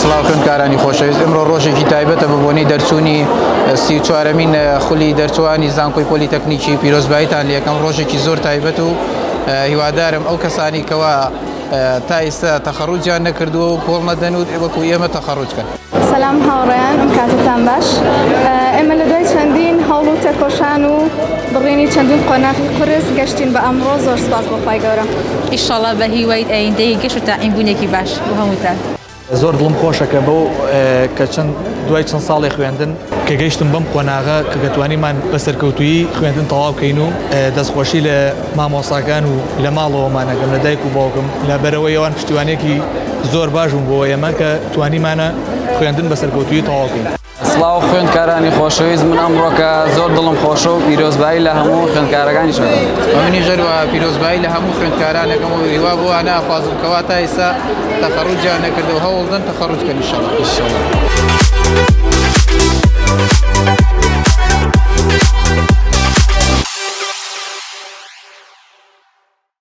سڵاو خوێندکارانی خۆشەویست، ئمڕۆ ڕۆژێکی تایبەتە بە بۆنەی دەرچوونی 34مین خولی دەرچوانی زانکۆی پۆلیتەکنیکی. پیرۆزباییتان لێکەم، ڕۆژێکی زۆر تایبەت و هیوادارم ئەو کەسانی کەوا تا ئیستا تەخەڕوجیان نەکردووە و کۆڵ نەدەن و وەکو ئێمە تەخەڕوج کەن. سەلام هاوڕێیان، ئەم کاتەتان باش. ئێمە لە دوای چەندین هەوڵ و تێکۆشان و بڕینی چەندین قۆناغی قورس گەشتین بە ئەمڕۆ، زۆر سوپاس بۆ خوای گەورە. ئیشەڵا بە هیوای ئایندەیەکی گەش و تاعین بوونێکی باش بۆ هەمووتان. زۆر دڵم خۆشە کە بەو کە چەند دوای چەند ساڵێ خوێندن کە گەیشتم بەم قۆناغە کە کە توانیمان بە سەرکەوتوویی خوێندن تەواو کەین و دەستخۆشی لە مامۆستاکان و لە ماڵەوەمان ئەکەم لە دایک و باوکم لە بەرەوەی ئەوان پشتیوانێکی زۆر باش بوون بۆ ئێمە کە توانیمانە خوێندن بە سەرکەوتوویی تەواو کەین. سڵاو خوێندکارانی خۆشەویست، من ئەمڕۆکە زۆر دڵم خۆشە و پیرۆزبایی لە هەموو خوێندکارەکانیش ئەکەم. منیش هەروەها پیرۆزبایی لە هەموو خوێندکاران ئەکەم و هیوا بۆ وانە ئەخوازم کەوا تا ئیستا تەخەڕوجیان نەکردوە هەوڵدەن تەخەڕوج کەن ئیشەڵا. ئیشەڵا.